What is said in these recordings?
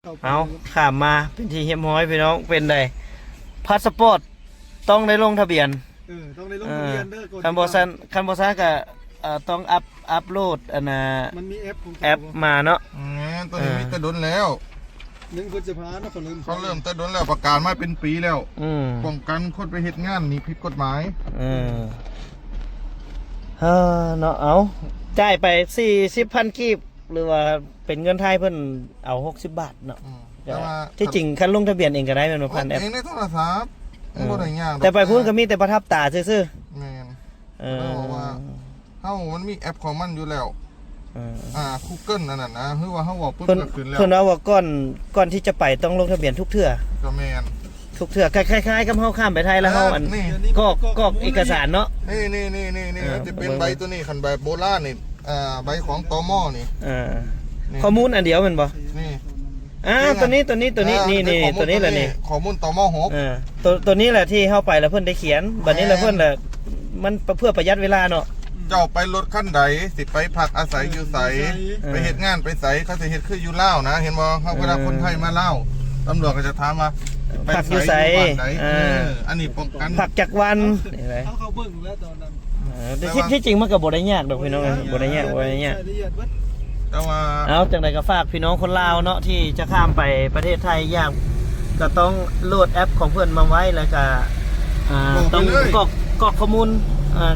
ເອົາ ຂ້າມມາເປັນທີ່ຮຽບຮ້ອຍພີ່ນ້ອງ. ເປັນໃດ ພາສປອດຕ້ອງໄດ້ລົງທະບຽນ? ເອີ ຕ້ອງໄດ້ລົງທະບຽນເດີ ເອີ ກ່ອນ ຄັນບໍ່ຊັ້ນ ຄັນບໍ່ຊັ້ນກະ ເອີ ຕ້ອງອັບ ອັບໂຫຼດອັນນ່າ ມັນມີແອັບຂອງເຂົາ ແອັບມາເນາະ. ແມ່ນ ໂຕນີ້ ເອີ ມີແຕ່ດົນແລ້ວ ໜຶ່ງ ພຶດສະພາເນາະ ເຂົາເລີ່ມ ເຂົາເລີ່ມແຕ່ດົນແລ້ວ ປະກາດມາເປັນປີແລ້ວ. ອືມ ປ້ອງກັນຄົນໄປເຮັດງານນີ້ຜິດກົດໝາຍ. ເອີ ເອີ ເນາະ ເອົາ ຈ່າຍໄປສີ່ສິບພັນກີບ ຫຼືວ່າເປັນເງິນໄທເພິ່ນເອົາຫົກສິບບາດເນາະ. ອືມ ແຕ່ວ່າທີ່ຈິງຄັນລົງທະບຽນເອງກໍໄດ້ແມ່ນບໍ່? ຜ່ານແອັບ ເອງໃນໂທລະສັບ ເອີ ມັນບໍ່ໄດ້ຍາກດອກ ແຕ່ໄປພຸ້ນກໍມີແຕ່ປະທັບຕາຊື່ໆ. ແມ່ນ ເອີ ເຮົາ ເຮົາມັນມີແອັບຂອງມັນຢູ່ແລ້ວ. ເອີ ອ່າ ກູເກີນອັນນັ້ນນະ ຄືວ່າເຮົາເວົ້າປຶບ ເພິ່ນກໍຂຶ້ນແລ້ວ. ເພິ່ນເວົ້າວ່າກ່ອນ ກ່ອນທີ່ຈະໄປຕ້ອງລົງທະບຽນທຸກເທື່ອ. ກໍແມ່ນ ທຸກເທື່ອ ຄ້າຍໆກັບເຮົາຂ້າມໄປໄທແລ້ວ ເຮົາອັນ ນີ້ ກອກ ກອກເອກະສານເນາະ. ນີ້ໆໆໆ ເອີ ມັນຈະເປັນໃບໂຕນີ້ ຄັນໃບໂບລານນີ້ ອ່າ ໃບຂອງ ຕມ ນີ້. ເອີ ນີ້ ຂໍ້ມູນອັນດຽວແມ່ນບໍ່? ນີ້ ອ່າ ນີ້ນະ ໂຕນີ້ ໂຕນີ້ ໂຕນີ້ ອ່າ ນີ້ ນີ້ ໂຕນີ້ແຫຼະນີ້ ຂໍ້ມູນ ຕມ ຫົກ. ເອີ ໂຕ ໂຕນີ້ແຫຼະທີ່ເຮົາໄປແລ້ວເພິ່ນໄດ້ຂຽນ ບັດນີ້ແລ້ວເພິ່ນລະ ມັນເພື່ອປະຢັດເວລາເນາະ. ເຈົ້າໄປລົດຄັນໃດ ຊິໄປພັກອາໄສຢູ່ໃສ ເອີ ໄປເຮັດງານໄປໃສ ເຂົາຊິເຮັດຄືຢູ່ລາວນະ ເຫັນບໍ່? ເຮົາ ເອີ ເວລາຄົນໄທມາລາວ ຕຳຫຼວດກໍຈະຖາມວ່າ ໄປ ພັກຢູ່ໃສ ຢູ່ບ້ານໃດ? ເອີ ເອີ ອັນນີ້ປ້ອງກັນ ພັກຈັກວັນ ເອົາ ເອົາເຂົາເບິ່ງແລ້ວຕອນນັ້ນ. ເອີ ແຕ່ທີ່ ທີ່ຈິງມັນກໍບໍ່ໄດ້ຍາກດອກພີ່ນ້ອງ ບໍ່ໄດ້ຍາກ ບໍ່ໄດ້ຍາກ ລາຍລະອຽດເບິດ. ແຕ່ວ່າ ເອົາ ຈັ່ງໃດກໍຝາກພີ່ນ້ອງຄົນລາວເນາະ ທີ່ຈະຂ້າມໄປປະເທດໄທ ຢາກ ກໍຕ້ອງໂຫຼດແອັບຂອງເພິ່ນມາໄວ້ ແລ້ວກໍ ອ່າ ຕ້ອງກອກ ກອກຂໍ້ມູນ. ອ່າ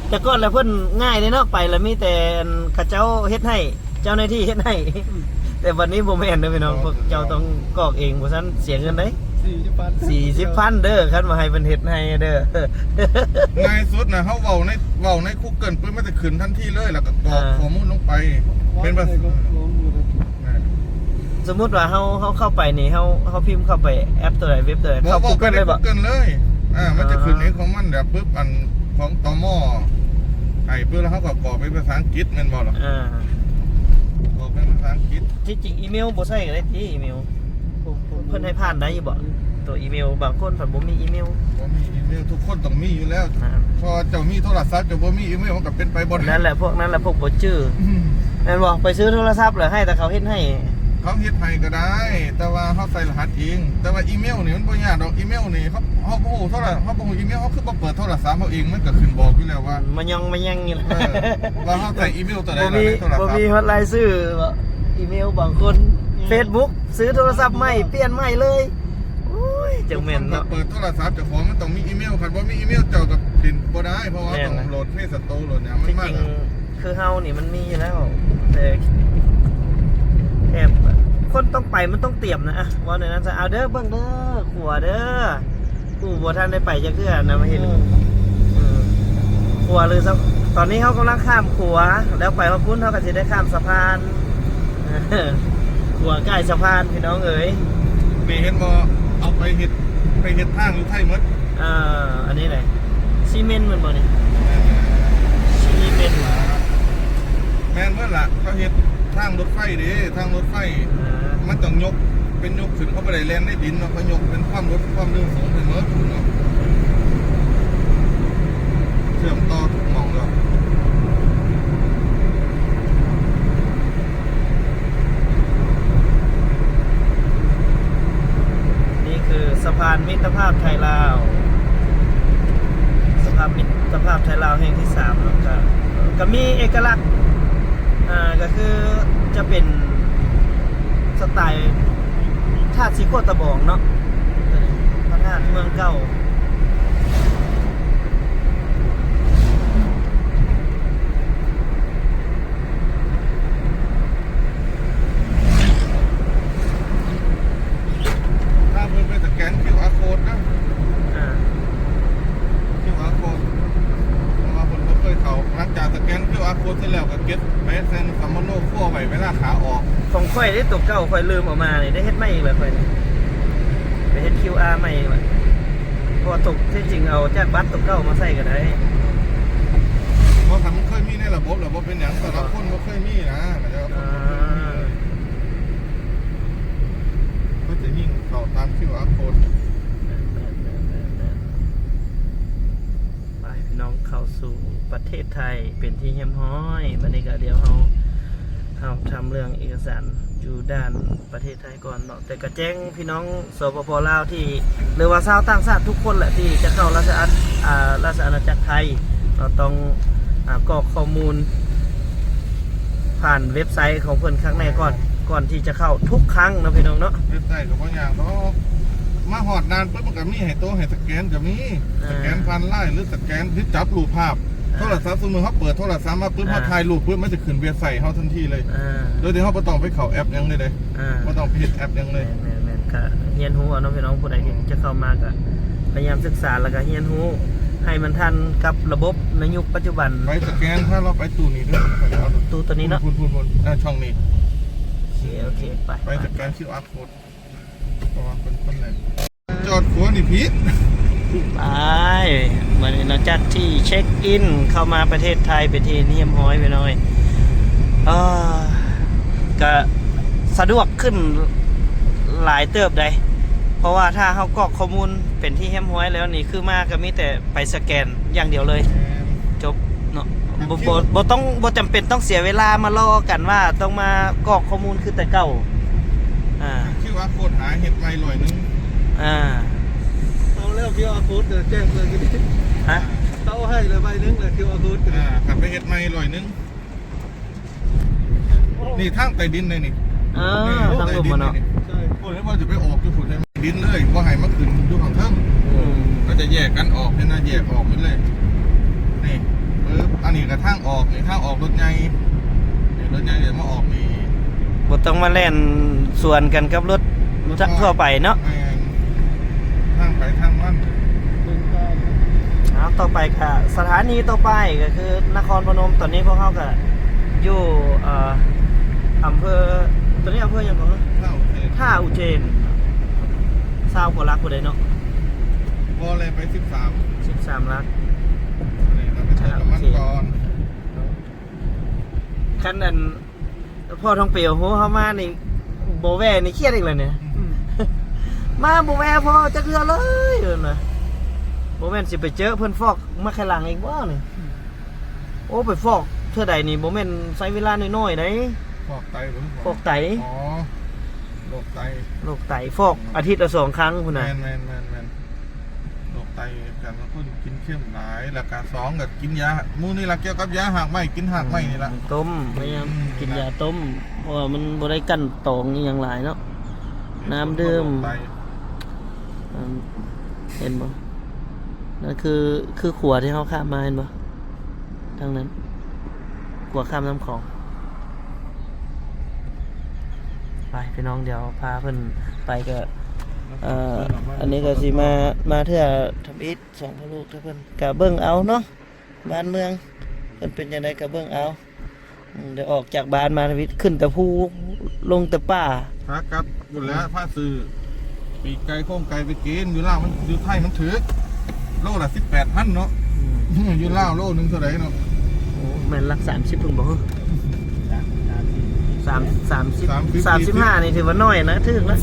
ແຕ່ກ່ອນລະເພິ່ນງ່າຍເດ້ເນາະ ໄປລະມີແຕ່ ອັນ ເຂົາເຈົ້າເຮັດໃຫ້ ເຈົ້າໜ້າທີ່ເຮັດໃຫ້. ອືມ ແຕ່ບັດນີ້ບໍ່ແມ່ນເດີພີ່ນ້ອງ ເຈົ້າຕ້ອງກອກເອງ ບໍ່ຊັ້ນເສຍເງິນເດ້. ສີ່ສິບພັນ ສີ່ສິບພັນເດີ ຄັນວ່າໃຫ້ເພິ່ນເຮັດໃຫ້ເດີ. ງ່າຍສຸດນະ ເຮົາເວົ້າໃນ ເວົ້າໃນກູເກີນປຶບ ມັນຈະຂຶ້ນທັນທີເລີຍ ແລ້ວກໍກອກ ອ່າ ຂໍ້ມູນລົງໄປ ເປັນພາສາ ລອງດູເດີ. ແມ່ນ ສົມມຸດວ່າເຮົາ ເຮົາເຂົ້າໄປນີ້ ເຮົາ ເຮົາພິມເຂົ້າໄປແອັບໂຕໃດ ເວັບໂຕໃດ ບໍ່ ເຂົ້າກູເກີນເລີຍບໍ່? ເຂົ້າກູເກີນເລີຍ. ອ່າ ມັນຈະຂຶ້ນ ອ່າ ເອງຂອງມັນແບບປຶບ ອັນຂອງ ຕມ ໃຫ້ປຶບ ແລ້ວເຮົາກໍກອກເປັນພາສາອັງກິດແມ່ນບໍ່ລະ? ອ່າ ກອກເປັນພາສາອັງກິດ. ທີ່ຈິງອີເມວບໍ່ໃຊ້ກໍໄດ້ຕິ ອີເມວ ເພິ່ນໃຫ້ຜ່ານໄດ້ຢູ່ບໍ່? ຕົວອີເມວ ບາງຄົນເພິ່ນບໍ່ມີອີເມວ ບໍ່ມີອີເມວ ທຸກຄົນຕ້ອງມີຢູ່ແລ້ວ. ອ່າ ເພາະວ່າເຈົ້າມີໂທລະສັບ ເຈົ້າບໍ່ມີອີເມວ ມັນກໍເປັນໄປບໍ່ໄດ້. ນັ້ນແຫຼະ ພວກນັ້ນແຫຼະ ພວກບໍ່ຈື່. ອືມ ແມ່ນບໍ່? ໄປຊື້ໂທລະສັບແລ້ວໃຫ້ແຕ່ເຂົາເຮັດໃຫ້. ເຂົາເຮັດໃຫ້ກໍໄດ້ ແຕ່ວ່າເຮົາໃສ່ລະຫັດເອງ. ແຕ່ວ່າອີເມວນີ້ມັນບໍ່ຍາກດອກ ອີເມວນີ້ເຮົາ ເຮົາບໍ່ຮູ້ໂທລະ ເຮົາບໍ່ຮູ້ອີເມວ ເຮົາຄືບໍ່ເປີດໂທລະສັບເຮົາເອງ ມັນກໍຂຶ້ນບອກຢູ່ແລ້ວວ່າ ມາຍ່ອງມາແຍ່ງຢູ່ແລ້ວ. ເອີ ວ່າເຮົາໃສ່ອີເມວຕົວໃດ ບໍ່ມີ ໃນໂທລະສັບ ບໍ່ມີຮອດລາຍຊື່ບໍ? ອີເມວບາງຄົນ ອືມ ເຟສບຸກ ຊື້ໂທລະສັບໃໝ່ ປ່ຽນໃໝ່ເລີຍ. ໂອ້ຍ ຈັ່ງແມ່ນເນາະ ເປີດໂທລະສັບເຈົ້າຂອງມັນຕ້ອງມີອີເມວ ຄັນບໍ່ມີອີເມວເຈົ້າກໍຫຼິ້ນບໍ່ໄດ້ ເພາະວ່າ ແມ່ນ ຕ້ອງໂຫຼດ Play Store ໂຫຼດຫຍັງມັນມາ. ທີ່ຈິງຄືເຮົານີ້ມັນມີຢູ່ແລ້ວ ແຕ່ແບບຄົນຕ້ອງໄປມັນຕ້ອງຕຽມນະ ອ່ະ ເວົ້າແນວນັ້ນຊະ. ເອົາເດີ ເບິ່ງເດີ ຂົວເດີ ຜູ້ບໍ່ທັນໄດ້ໄປຈັກເທື່ອນະ ມາເຫັນ ເອີ ເອີ ຂົວ ຫຼື ຕອນນີ້ເຮົາກຳລັງຂ້າມຂົວ ແລ້ວໄປຮອດພຸ້ນເຮົາກໍຊິໄດ້ຂ້າມສະພານ ຂົວກ້າຍສະພານ ພີ່ນ້ອງເອີຍ. ນີ້ເຫັນບໍ່ ເອົາໄປເຮັດ ໄປເຮັດທາງຢູ່ໄທໝົດ. ເອີ ອັນນີ້ແຫຼະ ຊີເມັນແມ່ນບໍ່ນີ້? ແມ່ນ ຊີເມັນ ແມ່ນເບິດລະ ເຂົາເຮັດທາງລົດໄຟເດ້ ທາງລົດໄຟ ອ່າ ມັນຕ້ອງຍົກ ເປັນຍົກຂຶ້ນ ເຂົາບໍ່ໄດ້ແລ່ນໃນດິນເນາະ ເຂົາຍົກເປັນຄວາມລົດ ຄວາມເລິກສູງຂຶ້ນໝົດເນາະ ເຊື່ອມຕໍ່ທຸກໝ່ອງເລີຍ. ນີ້ຄືສະພານມິດຕະພາບໄທລາວ ສະພານມິດຕະພາບໄທລາວແຫ່ງທີສາມເນາະ ກະ ກະມີເອກະລັກ ອ່າ ກະຄືຈະເປັນສະໄຕທາດສີໂຄດຕະບອງເນາະ ພະທາດເມືອງເກົ່າ. ຖ້າເພິ່ນໄປສະແກນຄິວອາໂຄດນະ ອ່າ ຄິວອາໂຄດ ເພາະວ່າເພິ່ນບໍ່ເຄີຍເຂົ້າ. ຫຼັງຈາກສະແກນຄິວອາໂຄດເສັດແລ້ວ ກໍເກັບໄປໃສ່ສຳມະໂນຄົວໄວ້ເວລາຂາອອກ. ຂອງຂ້ອຍເດ້ ຕົວເກົ່າຂ້ອຍລືມເອົາມານີ້ ໄດ້ເຮັດໃໝ່ອີກແລ້ວຂ້ອຍນີ້ ໄປເຮັດຄິວອາໃໝ່ອີກແລ້ວ. ເພາະວ່າຕົກ ທີ່ຈິງເອົາຈາກບັດຕົວເກົ່າມາໃສ່ກໍໄດ້. ບໍ່ ຄັນມັນເຄີຍມີໃນລະບົບແລ້ວບໍ່ເປັນຫຍັງ ແຕ່ລະຄົນບໍ່ເຄີຍມີນະ ເຂົາເຈົ້າ ອ່າ ເຂົາຈະຍິງເຂົ້າຕາມຄິວອາໂຄດ. ໄປ ພີ່ນ້ອງ ເຂົ້າສູ່ປະເທດໄທເປັນທີ່ຮຽບຮ້ອຍ. ບັດນີ້ກໍດຽວເຮົາ ເຮົາທຳເລື່ອງເອກະສານຢູ່ດ່ານປະເທດໄທກ່ອນເນາະ, ແຕ່ກະແຈ້ງພີ່ນ້ອງ ສປປ ລາວ ທີ່ ຫຼືວ່າຊາວຕ່າງຊາດທຸກຄົນແຫຼະ ທີ່ຈະເຂົ້າລາຊະອາ ອາ ລາຊະອານາຈັກໄທເນາະ ຕ້ອງ ອາ ກອກຂໍ້ມູນຜ່ານເວັບໄຊຂອງເພິ່ນຄັກແນ່ກ່ອນ ກ່ອນທີ່ຈະເຂົ້າທຸກຄັ້ງເນາະ ພີ່ນ້ອງເນາະ. ເວັບໄຊກໍບໍ່ຍາກດອກ ມາຮອດດ່ານປຶບ ມັນກໍມີໃຫ້ໂຕ ໃຫ້ສະແກນກໍມີ ອ່າ ສະແກນຜ່ານ LINE ຫຼືສະແກນ ຫຼືຈັບຮູບພາບ ອ່າ ໂທລະສັບ. ສົມມຸດເຮົາເປີດໂທລະສັບມາປຶບ ອ່າ ເຮົາຖ່າຍຮູບປຶບ ມັນຈະຂຶ້ນເວັບໄຊເຮົາທັນທີເລີຍ ອ່າ ໂດຍທີ່ເຮົາບໍ່ຕ້ອງໄປເຂົ້າແອັບຫຍັງເລີຍເດ້ ອ່າ ບໍ່ຕ້ອງໄປເຮັດແອັບຫຍັງເລີຍ. ແມ່ນໆ ກະຮຽນຮູ້ເອົາເນາະ ພີ່ນ້ອງ ຜູ້ໃດທີ່ຈະເຂົ້າມາກະພະຍາຍາມສຶກສາ ແລ້ວກະຮຽນຮູ້ໃຫ້ມັນທັນກັບລະບົບໃນຍຸກປັດຈຸບັນ. ໄປສະແກນ ພາເຮົາໄປຕູ້ນີ້ເດີ ຕູ້ໂຕນີ້ເນາະ ພຸ້ນໆໆ ເອີ ຊ່ອງນີ້ ໂອເຄ ໂອເຄ ໄປ ໄປສະແກນຄິວອາໂຄດ ເພາະວ່າເປັນຄົນແລກ ຈອດຂົວນີ້ຜິດ ໄປ ບັດນີ້ເນາະ ຈາກທີ່ເຊັກອິນເຂົ້າມາປະເທດໄທເປັນທີ່ຮຽບຮ້ອຍ ພີ່ນ້ອງເອີຍ ເອີ ກະສະດວກຂຶ້ນຫຼາຍເຕີບໃດ໋ ເພາະວ່າຖ້າເຮົາກອກຂໍ້ມູນເປັນທີ່ຮຽບຮ້ອຍແລ້ວນີ້ ຄືມາກະມີແຕ່ໄປສະແກນຢ່າງດຽວເລີຍ ແມ່ນ ຈົບເນາະ ບໍ່ ບໍ່ ບໍ່ຕ້ອງ ບໍ່ຈຳເປັນຕ້ອງເສຍເວລາມາລໍກັນວ່າຕ້ອງມາກອກຂໍ້ມູນຄືແຕ່ເກົ່າ ອ່າ ຄິວອາໂຄດຫາເຮັດໃໝ່ຮ້ອຍໜຶ່ງ ອ່າ ເອົາແລ້ວ ຄິວອາໂຄດແຈ້ງເລີຍ ຮະ ເຂົາໃຫ້ແລ້ວໃບໜຶ່ງແລ້ວ ຄິວອາໂຄດ ອ່າ ຄັນໄປເຮັດໃໝ່ຮ້ອຍໜຶ່ງ ນີ້ທາງໃຕ້ດິນເດ້ນີ້ ເອີ ນີ້ ທາງລຸ່ມ ໃຕ້ດິນ ເນາະ ນີ້ ໃຊ່ ພຸ້ນ ວ່າຈະໄປອອກຢູ່ພຸ້ນ ດິນເລີຍ ບໍ່ໃຫ້ມາຂຶ້ນຢູ່ຂ້າງເທິງ ອືມ ກໍຈະແຍກກັນອອກ ເຫັນນະ ແຍກອອກໝົດເລີຍ ນີ້ ປຶບ ອັນນີ້ກໍທາງອອກ ນີ້ທາງອອກລົດໃຫຍ່ ນີ້ລົດໃຫຍ່ຈະມາອອກນີ້ ບໍ່ຕ້ອງມາແລ່ນສວນກັນກັບລົດ ລົດ ທົ່ວໄປເນາະ ແມ່ນ ທາງໃຜທາງມັນ ເອົາ ຕໍ່ໄປກະສະຖານີຕໍ່ໄປກະຄືນະຄອນພະນົມ ຕອນນີ້ພວກເຮົາກະຢູ່ ເອີ ອຳເພີ ຕອນນີ້ອຳເພີຫຍັງເກາະ? ທ່າອຸເທນ ທ່າອຸເທນ ຊາວກວ່າຫຼັກພຸ້ນເດເນາະ ບໍ່ແລະໄປສິບສາມ ສິບສາມຫຼັກ ອັນນີ້ເຮົາໄປເຕີມນ້ຳມັນກ່ອນ ຄັນອັນ ພໍ່ທອງເປວໂຫເຮົາມານີ້ ບໍ່ແວ່ນີ້ຄຽດອີກແລ້ວນີ້ ອືມ ມາບໍ່ແວ່ພໍ່ຈັກເທື່ອເລີຍ ເອີ້ນວ່າ ບໍ່ແມ່ນຊິໄປເຈີເພິ່ນຟອກມາໄຂ່ຫຼັງອີກບໍ່ນີ້ ອືມ ໂອ້ ໄປຟອກເທື່ອໃດນີ້ ບໍ່ແມ່ນໃຊ້ເວລານ້ອຍໆໃດ໋ ຟອກໄຕບໍ່? ຟອກໄຕ ອໍ ໂລກໄຕ ໂລກໄຕ ຟອກອາທິດລະສອງຄັ້ງພຸ້ນນະ ແມ່ນໆໆໆ ໂລກໄຕ ການວ່າຄົນກິນເຄັມຫຼາຍ ແລ້ວກະສອງກະກິນຢາ ໝູ່ນີ້ລະ ກ່ຽວກັບຢາຮາກໄມ້ ກິນຮາກໄມ້ນີ້ລະ ອືມ ຕົ້ມ ພະຍາຍາມ ອືມ ກິນຢາຕົ້ມ ເພາະວ່າມັນບໍ່ໄດ້ກັ່ນຕອງອີ່ຫຍັງຫຼາຍເນາະ ນ້ຳດື່ມ ເຫັນບໍ່ ນັ້ນຄື ຄືຂົວທີ່ເຮົາຂ້າມມາ ເຫັນບໍ່ ທາງນັ້ນ ຂົວຂ້າມນ້ຳຂອງ ໄປ ພີ່ນ້ອງ ດຽວພາເພິ່ນໄປ ກະ ເອີ ອັນນີ້ກະຊິມາ ມາເທື່ອທຳອິດ ສອງພໍ່ລູກເທື່ອເພິ່ນ ກະເບິ່ງເອົາເນາະ ບ້ານເມືອງເພິ່ນເປັນຈັ່ງໃດກະເບິ່ງເອົາ ອືມ ໄດ້ອອກຈາກບ້ານມາທຳອິດ ຂຶ້ນແຕ່ພູ ລົງແຕ່ປ່າ ພາກັບພຸ້ນແຫຼະ ອືມ ພາຊື້ປີກໄກ່ໂຄງໄກ່ໄປກິນ ຢູ່ລາວມັນ ຢູ່ໄທມັນຖືກ ໂລລະສິບແປດພັນເນາະ ອືມ ຢູ່ລາວໂລໜຶ່ງເທົ່າໃດເນາະ ໂອ້ ແມ່ນຫຼັກສາມສິບພຸ້ນບໍ່ ສາມ ສາມສິບ ສາມສິບ ສາມສິບຫ້ານີ້ຖືວ່າໜ້ອຍນະ ຖືກນະ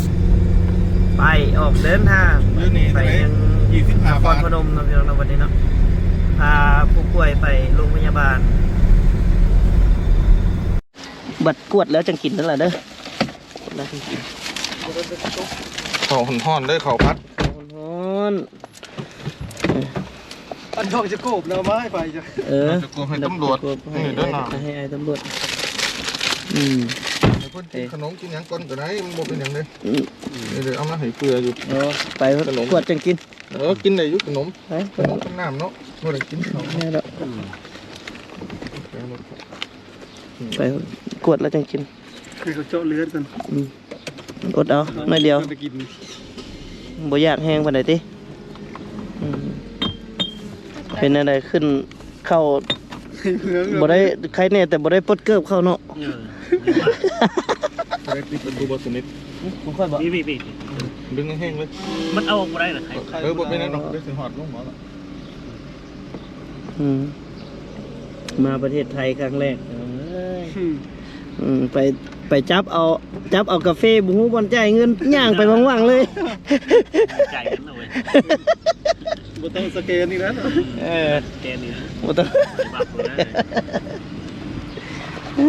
ໄປ ອອກເດີນທາງ ໄປຍັງ ນະຄອນພະນົມເນາະ ພີ່ນ້ອງເນາະ ວັນນີ້ເນາະ ພາຜູ້ປ່ວຍໄປໂລງພະຍາບານ ບັດກວດແລ້ວຈັ່ງກິນນັ້ນລະເດີ ກວດແລ້ວຈັ່ງກິນ ເຂົ້າຮ້ອນໆເດີ ເຂົ້າຜັດ ເຂົ້າຮ້ອນໆ ອັນດອກຈະໂກບແລ້ວມາໃຫ້ໃຜຈ້ະ ເອີ ດອກຈະໂກບໃຫ້ຕຳຫຼວດ ດອກຈະໂກບໃຫ້ ນີ້ເດີນະ ໃຫ້ອ້າຍຕຳຫຼວດ ອືມ ໃຫ້ເພິ່ນກິນຂະໜົມກິນຫຍັງກ່ອນກໍໄດ້ ມັນບໍ່ເປັນຫຍັງເດ້ ອືມ ນີ້ເດີ ເອົາມາໃຫ້ເພື່ອຢູ່ ເອີ ໄປ ຂະໜົມ ກວດຈັ່ງກິນ ເອີ ກິນໄດ້ຢູ່ຂະໜົມ ໄປ ຂະໜົມກັບນ້ຳເນາະ ບໍ່ໄດ້ກິນເຂົ້າ ແມ່ນແລ້ວ ອືມ ໄປ ກວດແລ້ວຈັ່ງກິນ ໃຫ້ເຂົາເຈາະເລືອດກ່ອນ ອືມ ອົດເອົາໜ້ອຍດຽວ ໄປກິນ ບໍ່ຢາກແຮງປານໃດຕິ ອືມ ເປັນແນວໃດ ຂຶ້ນເຂົ້າ ບໍ່ໄດ້ ໄຄແນ່ແຕ່ບໍ່ໄດ້ປົດເກີບເຂົ້າເນາະ ເອີ ບໍ່ໄດ້ປິດປະຕູບໍ່ສະໜິດ ຂອງຂ້ອຍບໍ່ ບີບໆ ດຶງແຮງໆເລີຍ ມັນເອົາອອກບໍ່ໄດ້ນະ ເອີ ບໍ່ເປັນຫຍັງດອກ ດຽວຊິຮອດລົງໝໍລະ ອືມ ມາປະເທດໄທຄັ້ງແລກ ເອີຍ ອືມ ອືມ ໄປ ໄປຈັບເອົາ ຈັບເອົາກາເຟ ບໍ່ຮູ້ບ່ອນຈ່າຍເງິນ ຍ່າງໄປຫວ່າງໆເລີຍ ຈ່າຍເງິນເອົາເວີຍ ບໍ່ຕ້ອງສະແກນນີ້ນະ ເອີ ສະແກນນີ້ນະ ບໍ່ຕ້ອງ ໄປບັບເລີຍ ເອ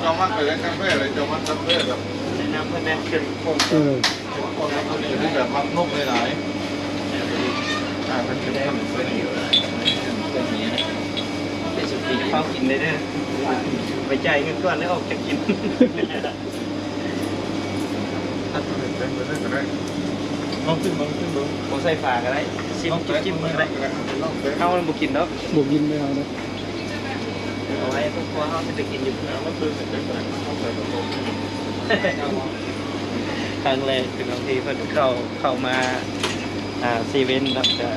ເຈົ້າມັກໄປເຮັດກາແຟເລີຍ ເຈົ້າມັກກາແຟແບບ ແນະນຳເພິ່ນແດ່ ເຂັ້ມ ເອີ ເຂັ້ມຂ້ນ ແບບມັກນົມຫຼາຍໆ ອ່າ ເປັນເຂັ້ມຂ້ນ ເປັນສຸກີເຝົ້າກິນໄດ້ເດີ ໄປຈ່າຍເງິນກ່ອນແລ້ວອອກຈາກກິນ. ລອງຊີມເບິ່ງ ຊີມເບິ່ງ ບໍ່ໃສ່ຝາກໍໄດ້ ຊີມ ຈິ້ມໆ ເບິ່ງກໍໄດ້ ເຮົາມັນບໍ່ກິນດອກ ບໍ່ກິນໄດ້ເຮົາເດ້ ເອົາໄວ້ພວກເຮົາຊິໄປກິນຢູ່ພຸ້ນ ເອົາມາເບິ່ງກັນ ຄັ້ງແລກເປັນບາງທີເພິ່ນເຂົ້າ ເຂົ້າມາ ອ່າ ເຊເວັນເນາະ ກະ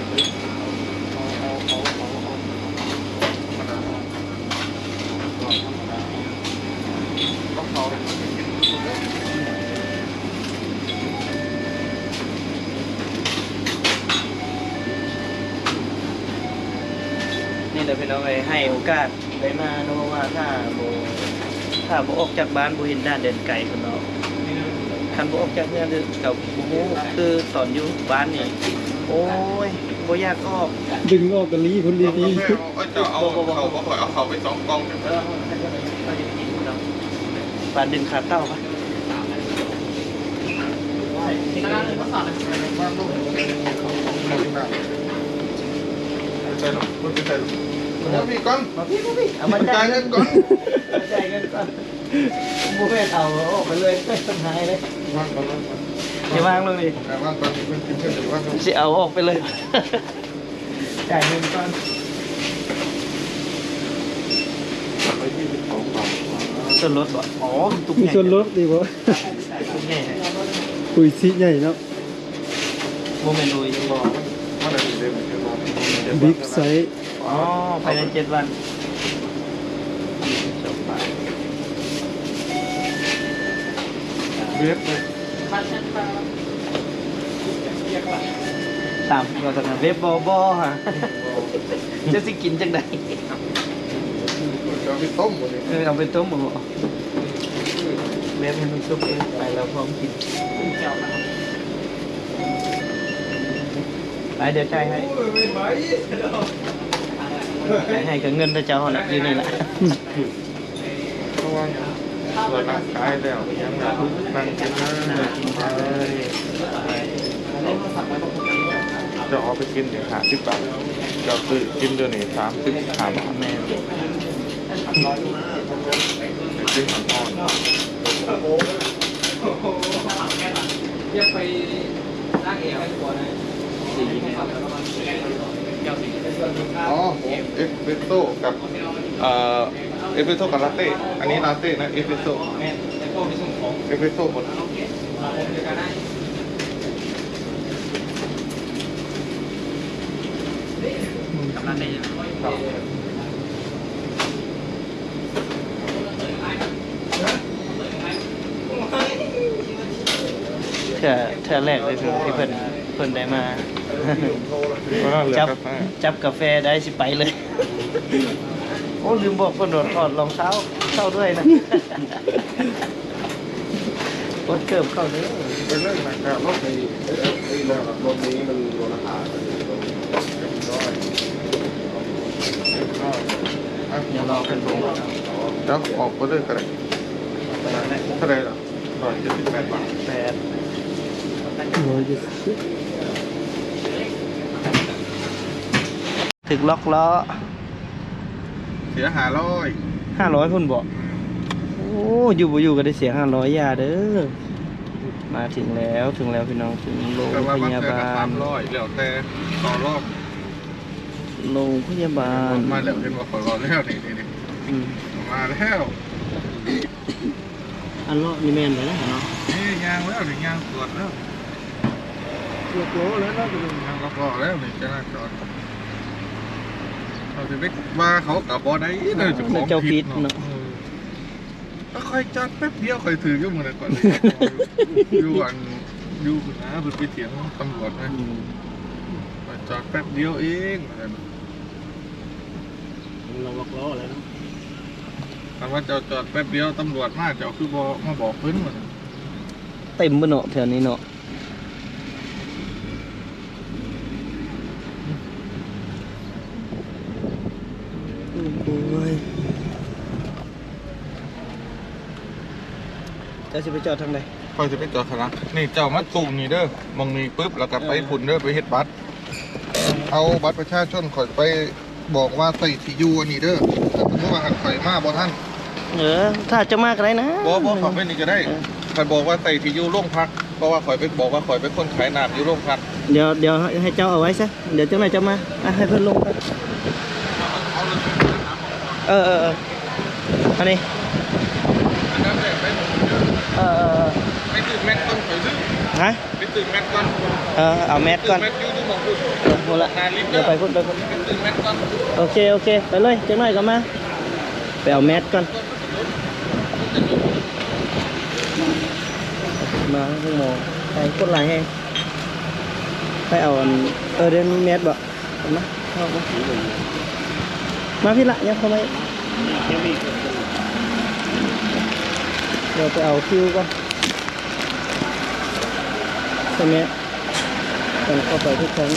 ນີ້ແຫຼະພີ່ນ້ອງເອີຍ ໃຫ້ໂອກາດໄດ້ມາເນາະ ວ່າຖ້າບໍ່ ຖ້າບໍ່ອອກຈາກບ້ານບໍ່ເຫັນດ່ານແດນໄກພຸ້ນເນາະ ຄັນບໍ່ອອກຈາກເຮືອນກະບໍ່ຮູ້ ຄືຕອນຢູ່ບ້ານນີ້ ໂອ້ຍ ບໍ່ຢາກອອກ ດຶງອອກກະລີພຸ້ນດີໆ. ເຈົ້າເອົາເຂົ້າບໍ່? ຂ້ອຍເອົາເຂົ້າໄປສອງກ່ອງ. ເອີ ປານດຶງຂາເຕົ່າປະ. ໃສ່ລູກ ໃສ່ລູກ ເອົາມາ ພີ່ກ່ອນ ມາພີ່ ມາພີ່ ເອົາມາຈ່າຍເງິນກ່ອນ ຈ່າຍເງິນກ່ອນ. ບໍ່ແມ່ນເອົາອອກໄປເລີຍ ເພິ່ນຫາຍເລີຍ. ວາງກ່ອນ ວາງກ່ອນ ຢ່າວາງລົງນີ້ ເອົາວາງກ່ອນ ເພິ່ນກິນເພິ່ນວາງລົງ ຊິເອົາອອກໄປເລີຍ. ຈ່າຍເງິນກ່ອນ. ສ່ວນລົດບໍ່? ອໍ ຕຸກໃຫຍ່ ມີສ່ວນລົດອີກບໍ່? ຕຸກໃຫຍ່ ອຸຍຊິໃຫຍ່ເນາະ. ບໍ່ແມ່ນອຸຍບໍ່? ບິກໄຊ. ອໍ ພາຍໃນເຈັດວັນ. ເວັບ ຕາມວ່າຊັ້ນນະ ເວັບບໍ່ ບໍ່ຫາ ຈະຊິກິນຈັ່ງໃດ? ເອົາໄປຕົ້ມບໍ່ນີ້? ເອີ ເອົາໄປຕົ້ມບໍ່? ເວັບໃຫ້ມັນສຸກເອງ ໄປແລ້ວພ້ອມກິນ. ໄປ ດຽວຈ່າຍໃຫ້ ຈ່າຍໃຫ້ກະເງິນເຈົ້າຫັ້ນແຫຼະ ຢູ່ນີ້ແຫຼະ. ເພາະວ່າຫຍັງ ອອກກຳລັງກາຍແລ້ວ ຍັງແບບນັ່ງກິນເລີຍ. ເຈົ້າເອົາໄປກິນນີ້ຫ້າສິບບາດ ເຈົ້າຊື້ກິນດຽວນີ້ສາມສິບຫ້າບາດ. ແມ່ນ ໄປກິນຮ້ອນໆ. ອໍ ເອັສເປຣສໂຊກັບ ເອີ ເອັສເປຣສໂຊກັບລາເຕ້. ອັນນີ້ລາເຕ້ນະ ເອັສເປຣສໂຊ ແມ່ນ ເອັສເປຣສໂຊໝົດ. ເທື່ອ ເທື່ອແລກເລີຍທີ່ເພິ່ນ ເພິ່ນໄດ້ມາ ຈັບ ຈັບກາແຟໄດ້ຊິໄປເລີຍ. ໂອ້ ລືມບອກເພິ່ນວ່າຖອດລອງເທ້າເຂົ້າດ້ວຍນະ. ກົດເກີບເຂົ້າເດີ. ເປັນເລື່ອງນະ ການລົດນີ້ ເອີ ເອີ ລົດນີ້ມັນລົດລາຄາ ເອີ ເອີ ດຽວລໍເພິ່ນລົງ. ເຈົ້າອອກໄປເລີຍກະໄດ້. ເທົ່າໃດລະ? ຮ້ອຍເຈັດສິບແປດບາດ. ແປດ ຮ້ອຍເຈັດສິບ ຖືກລັອກລໍ້. ເສຍຫ້າຮ້ອຍ. ຫ້າຮ້ອຍພຸ້ນບໍ? ໂອ້ ຢູ່ບໍ່ຢູ່ກະໄດ້ເສຍຫ້າຮ້ອຍ ຢ່າເດີ. ມາເຖິງແລ້ວ ເຖິງແລ້ວພີ່ນ້ອງ ເຖິງໂລງພະຍາບານ. ສາມຮ້ອຍ ແລ້ວແຕ່ຕໍ່ລອງ. ໂລງພະຍາບານ ມາແລ້ວ ເຫັນບໍ່? ຂ້ອຍເວົ້າແລ້ວນີ້ ນີ້ ນີ້ ອືມ ມາແລ້ວ. ອັນເລາະນີ້ແມ່ນແລ້ວເນາະ. ນີ້ຍ່າງແລ້ວນີ້ ຍ່າງກວດແລ້ວ ລັອກລໍ້ແລ້ວເນາະ. ຍ່າງລັອກລໍ້ແລ້ວນີ້ ຈະລາຈອນ. ເຮົາຊິໄປວ່າເຂົາກະບໍ່ໄດ້ເດີ ເຈົ້າຂອງ ເຈົ້າຜິດເນາະ. ເອີ ຂ້ອຍຈອດແປັບດຽວ ຂ້ອຍຖືກຢູ່ມື້ນັ້ນ ຂ້ອຍຢູ່ອັນ ຢູ່ພຸ້ນນະ ເພິ່ນໄປຖຽງຕຳຫຼວດນະ. ອືມ ຂ້ອຍຈອດແປັບດຽວເອງ ວ່າຊັ້ນ. ລະລັອກລໍ້ແລ້ວເນາະ. ຄັນວ່າເຈົ້າຈອດແປັບດຽວຕຳຫຼວດມາ ເຈົ້າຄືບໍ່ມາບອກເພິ່ນ ວ່າຊັ້ນ. ເຕັມເບິດເນາະ ແຖວນີ້ເນາະ. ໂອ້ຍ ເຈົ້າຊິໄປຈອດທາງໃດ? ຂ້ອຍຊິໄປຈອດຂ້າງຫຼັງນີ້. ເຈົ້າມາຕູ້ນີ້ເດີ ໝ່ອງນີ້ປຶບ ແລ້ວກະໄປພຸ້ນເດີ ໄປເຮັດບັດ. ເອົາບັດປະຊາຊົນຂ້ອຍໄປບອກວ່າໃສ່ທີ່ຢູ່ອັນນີ້ເດີ. ສົມມຸດວ່າຄັນຂ້ອຍມາບໍ່ທັນ. ເອີ ຖ້າເຈົ້າມາກະໄດ້ນະ. ບໍ່ ບໍ່ ເຂົ້າໄປນີ້ກະໄດ້. ເອີ ຄັນບອກວ່າໃສ່ທີ່ຢູ່ໂລງພັກ ເພາະວ່າຂ້ອຍໄປບອກວ່າຂ້ອຍເປັນຄົນຂາຍນ້ຳຢູ່ໂລງພັກ. ດຽວ ດຽວໃຫ້ເຈົ້າເອົາໄວ້ຊະ ດຽວຈັ່ງໃດເຈົ້າມາ. ອະ ໃຫ້ເພິ່ນລົງກ່ອນ. ເອີ ເອີ ເອີ ອັນນີ້ ອັນດັບແລກໄປ ເອີ ເອີ ເອີ ໄປຊື້ແມັດກ່ອນ ຂ້ອຍລືມ. ຮະ? ໄປຊື້ແມັດກ່ອນ. ເອີ ເອົາແມັດກ່ອນ. ແມັດຢູ່ ຢູ່ໝ່ອງພຸ້ນ. ເອີ ພຸ້ນລະ ດຽວໄປພຸ້ນ ໄປພຸ້ນ. ໄປຊື້ແມັດກ່ອນ. ໂອເຄ ໂອເຄ ໄປເລີຍ ຈັກໜ້ອຍກະມາ. ໄປເອົາແມັດກ່ອນ. ມາໂຮງໝໍ ໄປຄົນຫຼາຍແຮງ. ໄປເອົາອັນ ເອີ ເດີນແມັດບໍ? ມາ ເຂົ້າມາ ມາພີ້ລະ ຍັບເຂົ້າມາອີກ. ດຽວໄປເອົາຄິວກ່ອນ. ໃສ່ແມັດ ກັນເຂົ້າໄປທຸກຄັ້ງ.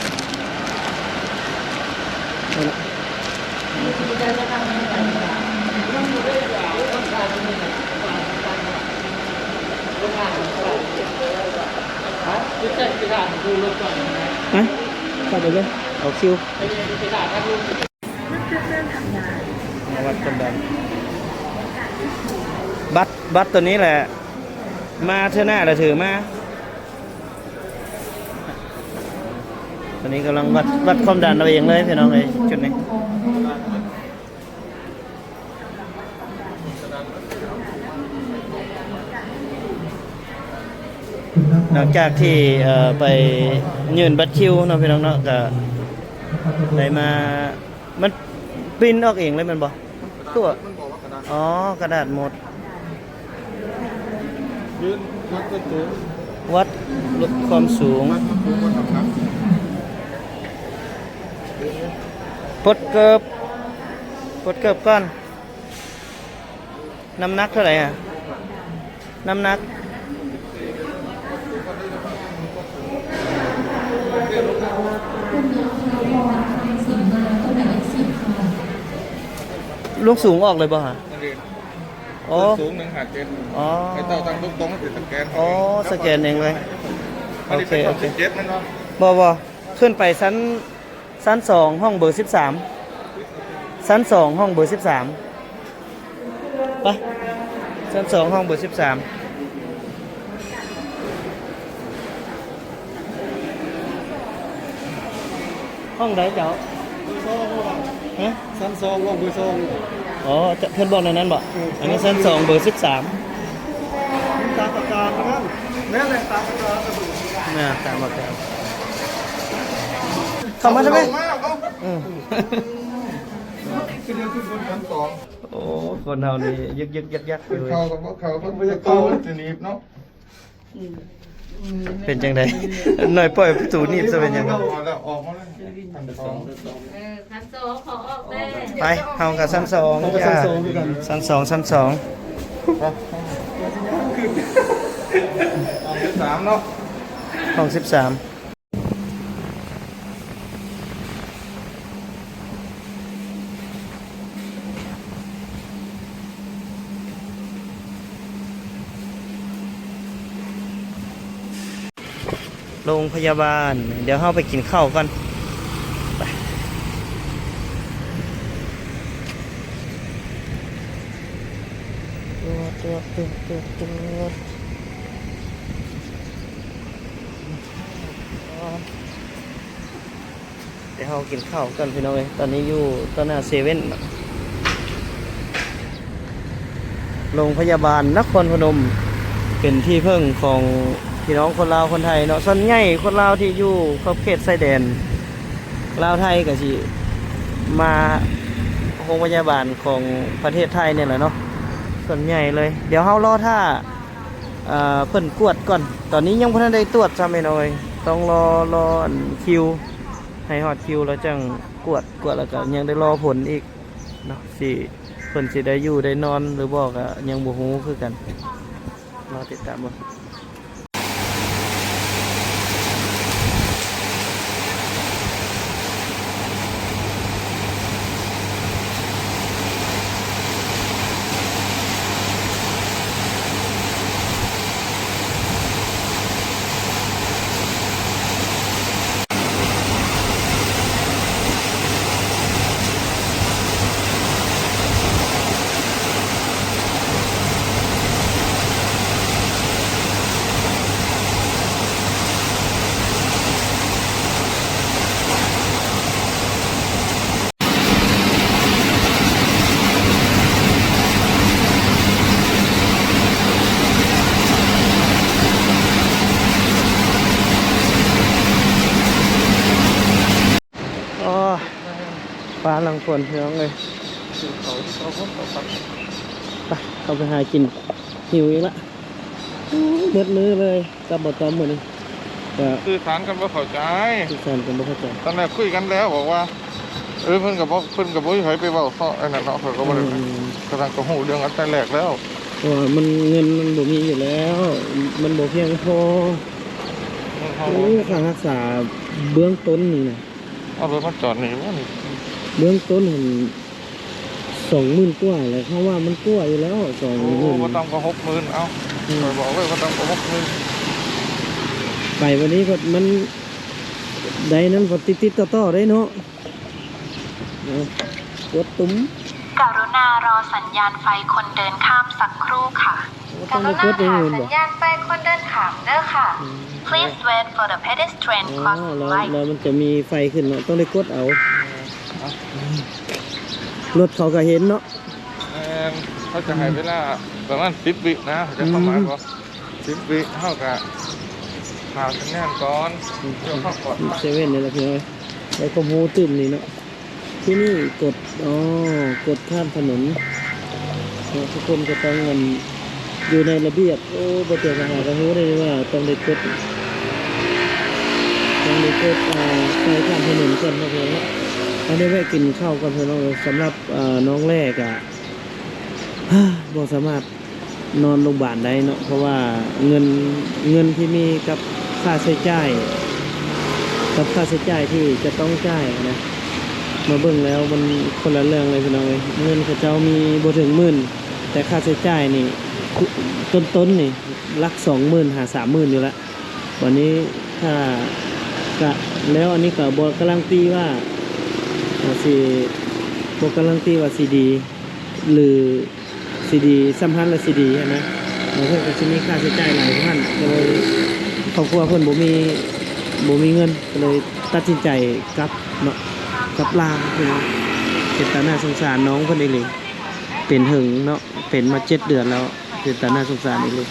ໄປ ເຂົ້າໄປເລີຍ ເອົາຄິວ ມາວັດຄວາມດັນ ບັດ ບັດໂຕນີ້ແຫຼະ ມາເທື່ອໜ້າລະຖືມາ. ຕອນນີ້ກຳລັງວັດ ວັດຄວາມດັນເອົາເອງເລີຍພີ່ນ້ອງເອີຍ ຈຸດນີ້. ຫຼັງຈາກທີ່ ເອີ ໄປຍື່ນບັດຄິວເນາະ ພີ່ນ້ອງເນາະ ກະໄດ້ມາ ມັນປິ່ນອອກເອງເລີຍແມ່ນບໍ່? ຕົວະ ມັນບອກວ່າກະດາດ ອໍ ກະດາດໝົດ ຢືນວັດໄວ້ສູງ ວັດຄວາມສູງ ວັດຄວາມສູງ ວັດນ້ຳໜັກ ປົດເກີບ ປົດເກີບກ່ອນ ນ້ຳໜັກເທົ່າໃດຫະ? ນ້ຳໜັກ ລວງສູງອອກເລີຍບໍ່ຫະ? ອໍ ສູງໜຶ່ງຫ້າເຈັດ ອໍ ໄອ້ເຕົ້າຕັ້ງຕົງໆ ມັນຊິສະແກນ ອໍ ສະແກນເອງເລີຍ ໂອເຄ ໂອເຄ ບໍ່ ບໍ່ ຂຶ້ນໄປຊັ້ນ ຊັ້ນສອງ ຫ້ອງເບີສິບສາມ ຊັ້ນສອງ ຫ້ອງເບີສິບສາມ ໄປ ຊັ້ນສອງ ຫ້ອງເບີສິບສາມ ຫ້ອງໃດເຈົ້າ? ຮະ? ຊັ້ນສອງ ຫ້ອງເບີສອງ ອໍ ເພິ່ນບອກແນວນັ້ນບໍ? ເອີ ອັນນີ້ຊັ້ນສອງ ເບີສິບສາມ ຕາມປະການນັ້ນ ແມ່ນແຫຼະ ຕາມປະການ ນະ ຕາມປະການ ເຂົ້າມາທຳໄມ? ອືມ ໂອ້ ຄົນເຮົານີ້ຍຶກໆ ຍັກໆ ຢູ່ ເຂົ້າກັບບໍ່ເຂົ້າ ເພິ່ນບໍ່ຢາກເຂົ້າ ມັນຈະໜີບເນາະ. ເປັນຈັ່ງໃດ? ໜ້ອຍປ່ອຍປະຕູໜີບຊະເປັນຫຍັງ? ອອກມາແລ້ວ ອອກມາແລ້ວ ຊັ້ນສອງ ເອີ ຊັ້ນສອງ ຂໍອອກແດ່ ໄປ ເຮົາກໍຊັ້ນສອງ ເຮົາກໍຊັ້ນສອງຄືກັນ ຊັ້ນສອງ ຊັ້ນສອງ ຫ້ອງສິບສາມເນາະ ຫ້ອງສິບສາມ. ໂລງພະຍາບານ ດຽວເຮົາໄປກິນເຂົ້າກ່ອນ ໄປ ດຽວເຮົາກິນເຂົ້າກ່ອນພີ່ນ້ອງເອີຍ ຕອນນີ້ຢູ່ຕໍ່ໜ້າເຊເວັ່ນເນາະ ໂລງພະຍາບານນະຄອນພະນົມ ເປັນທີ່ເພິ່ງຂອງພີ່ນ້ອງຄົນລາວຄົນໄທເນາະ ສ່ວນໃຫຍ່ຄົນລາວທີ່ຢູ່ຂອບເຂດຊາຍແດນລາວໄທກໍຊິມາໂຮງພະຍາບານຂອງປະເທດໄທນີ້ແຫຼະເນາະ ສ່ວນໃຫຍ່ເລີຍ ດຽວເຮົາລໍຖ້າ ເອີ ເພິ່ນກວດກ່ອນ ຕອນນີ້ຍັງບໍ່ທັນໄດ້ຕວດຊ້ຳພີ່ນ້ອງເອີຍ ຕ້ອງລໍ ລໍອັນຄິວ ໃຫ້ຮອດຄິວແລ້ວຈັ່ງກວດ ກວດແລ້ວກໍຍັງໄດ້ລໍຜົນອີກເນາະ ຊິ ເພິ່ນຊິໄດ້ຢູ່ໄດ້ນອນຫຼືບໍ່ກໍຍັງບໍ່ຮູ້ຄືກັນ ລໍຕິດຕາມເບິ່ງ. ອໍ ຟ້າຫຼັງຝົນພີ່ນ້ອງເອີຍ ໄປ ເຂົ້າໄປຫາກິນ ຫິວອີກລະ ໂອ້ຍ ເບິດມື້ເລີຍ ກັບບໍ່ຕ້ອມມື້ນີ້ ກໍສື່ສານກັນບໍ່ເຂົ້າໃຈ ສື່ສານກັນບໍ່ເຂົ້າໃຈ ຕອນແລກຄຸຍກັນແລ້ວ ບອກວ່າ ເອີ ເພິ່ນກໍບໍ່ ເພິ່ນກໍບໍ່ມີໃຜໄປເວົ້າເນາະ ອັນນັ້ນເນາະ ເຂົາກໍບໍ່ໄດ້ ອືມ ກະນັ້ນກໍຮູ້ເລື່ອງກັນແຕ່ແລກແລ້ວ ເພາະວ່າມັນ ເງິນມັນບໍ່ມີຢູ່ແລ້ວ ມັນບໍ່ພຽງພໍ ເງິນເຮົາ ໂອ້ ຄ່າຮັກສາເບື້ອງຕົ້ນນີ້ນະ ເອົາລົດມາຈອດນີ້ບໍ່ນີ້? ເບື້ອງຕົ້ນຫັ້ນ ສອງໝື່ນກວ່າແຫຼະ ເຮົາວ່າມັນກວ່າຢູ່ແລ້ວ ສອງໝື່ນ ໂອ້ ບໍ່ຕ່ຳກວ່າຫົກໝື່ນ ເອົ້າ ອືມ ຂ້ອຍບອກເລີຍ ບໍ່ຕ່ຳກວ່າຫົກໝື່ນ ໄປບັດນີ້ພັດມັນໄດ້ນັ້ນ ພັດຕິດໆຕໍ່ໆເດ້ເນາະ ເອົາ ກົດຕຸ່ມ ກະລຸນາລໍສັນຍານໄຟຄົນເດີນຂ້າມສັກຄູ່ຄ່ະ. ຕ້ອງໄດ້ກົດເອງແມ່ນບໍ່? ກະລຸນາຫາສັນຍານໄຟຄົນເດີນຂ້າມເດີຄ່ະ. ອືມ Please wait for the pedestrian ອໍ crossing ແລ້ວ light. ແລ້ວມັນຈະມີໄຟຂຶ້ນເນາະ ຕ້ອງໄດ້ກົດເອົາ. ເອີ ລົດເຂົາກະເຫັນເນາະ. ແມ່ນ ເຂົາຈະໃຫ້ເວລາປະມານສິບວິນະ ເຂົາຈະເຂົ້າມາບໍ່? ອືມ ສິບວິ ເຮົາກະຫາສັນຍານກ່ອນ ອືມ ເພື່ອຄວາມປອດໄພ. ເຊເວັນນີ້ລະພີ່ນ້ອງ ໄດ້ຄວາມຮູ້ຕື່ມນີ້ເນາະ. ທີ່ນີ້ກົດ ອໍ ກົດຂ້າມຖະໜົນເນາະ ທຸກຄົນກະຕ້ອງ ອັນ ຢູ່ໃນລະບຽບ. ໂອ້ ບໍ່ເຕີມາຫາກະຮູ້ໄດ້ວ່າຕ້ອງໄດ້ກົດ ຕ້ອງໄດ້ກົດ ອ່າ ໄຟຂ້າມຖະໜົນກ່ອນເນາະ ເພື່ອນເນາະ. ເຮົາໄດ້ແວະກິນເຂົ້າກ່ອນເພື່ອນເນາະ. ສຳລັບ ອ່າ ນ້ອງແລກະ ບໍ່ສາມາດ ນອນໂຮງບານໄດ້ເນາະ ເພາະວ່າເງິນ ເງິນທີ່ມີກັບຄ່າໃຊ້ຈ່າຍ ກັບຄ່າໃຊ້ຈ່າຍທີ່ຈະຕ້ອງຈ່າຍນະ ມາເບິ່ງແລ້ວມັນຄົນລະເລື່ອງເລີຍພີ່ນ້ອງເອີຍ. ເງິນເຂົາເຈົ້າມີບໍ່ເຖິງໝື່ນ ແຕ່ຄ່າໃຊ້ຈ່າຍນີ້ ຕົ້ນໆນີ້ຫຼັກສອງໝື່ນຫາສາມໝື່ນຢູ່ລະ. ບັດນີ້ຖ້າ ກະ ແລ້ວອັນນີ້ກະບໍ່ກາຣັນຕີວ່າ ວ່າຊິ ບໍ່ກາຣັນຕີວ່າຊິດີ ຫຼື ຊິດີສ່ຳຫັ້ນ ຫຼື ຊິດີຫັ້ນນະ ບາງເທື່ອກະຊິມີຄ່າໃຊ້ຈ່າຍຫຼາຍກວ່າຫັ້ນ ກະເລີຍຄອບຄົວເພິ່ນບໍ່ມີ ບໍ່ມີເງິນ ກະເລີຍຕັດສິນໃຈກັບເນາະ ກັບລາວພີ່ນ້ອງ. ເປັນຕາໜ້າສົງສານນ້ອງເພິ່ນອີ່ຫຼີ ເປັນເຖິງເນາະ ເປັນມາເຈັດເດືອນແລ້ວ ເປັນຕາໜ້າສົງສານອີ່ຫຼີ.